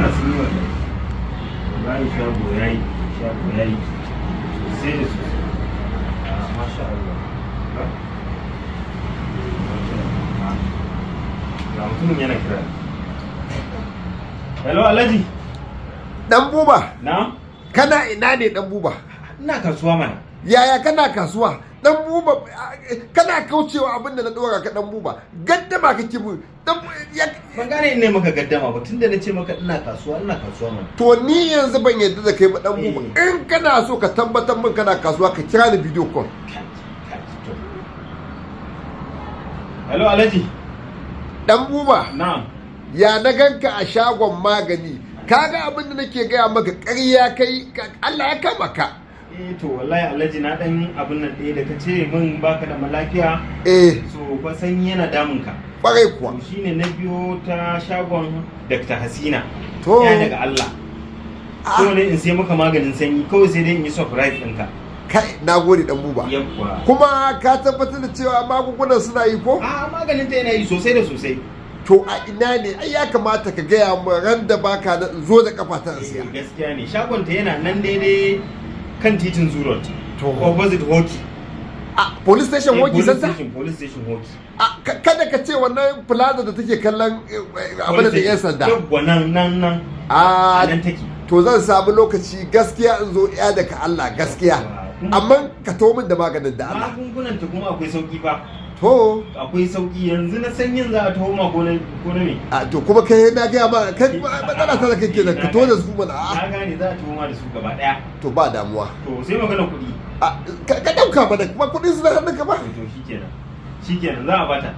Shaguna sun yi wallahi. Wallahi shago yayi, shago yayi sosai da sosai. Ah, masha Allah. Ha? Eh, masha Allah. Ga mutumin yana kira. Hello, Alhaji. Dan Buba. Na? Kana ina ne, Dan Buba? Ina kasuwa mana. Yaya kana kasuwa? Dan Buba, kana kaucewa abin da na dora ka, Dan Buba. Gaddama kake mu. Dan ya. Ban gane in ne maka gaddama ba, tunda na ce maka ina kasuwa, ina kasuwa mana. To, ni yanzu ban yarda da kai ba, Dan Buba. Eh. In kana so ka tabbatar min kana kasuwa, ka kira ni video call. Kai, kai, to. Hello, Alhaji. Dan Buba. Na'am. Ya na ganka a shagon magani? Kaga abin da nake gaya maka, ƙarya kai, Allah ya kama ka. Eh to, wallahi Alhaji, na dan abin nan ɗaya da ka ce min baka da lafiya. So fa sanyi yana damun ka. Kwarai kuwa. To, shine na biyo ta shagon Dr. Hasina. To. Ya daga Allah. So ne in sai maka maganin sanyi kawai, sai dai in yi surprise ɗinka. Kai, na gode, Dan Buba. Yawwa. Kuma ka tabbatar da cewa magungunan suna yi ko? A, maganin ta yana yi sosai da sosai. To, a ina ne? Ai ya kamata ka gaya min ran da baka na in zo da kafa ta in siya. Eh, gaskiya ne, shagon ta yana nan daidai kan titin Zoo Road. To. Opposite Hockey. A police station? Eh, Hockey police Center? station, police station Hockey. A, kada ka ce wannan plaza da take kallon abin da yan sanda. Yawwa, nan nan nan. A. Nan take. To, zan samu lokaci gaskiya in zo, ya daga Allah, gaskiya. Amma ka to min da maganin da Allah. Magungunan ta kuma akwai sauki fa. To. Akwai sauki. Yanzu na sanyin za a taho ma ko na me? A, to, kuma kai na gaya ma kai, matsala ta da kake da ka to da su mana a. Na gane, za a taho ma da su gaba daya. To, ba damuwa. To, sai magana kuɗi. A, ka dauka mana, kuma kuɗin su na hannunka ba. To, shikenan, shikenan, za a bata.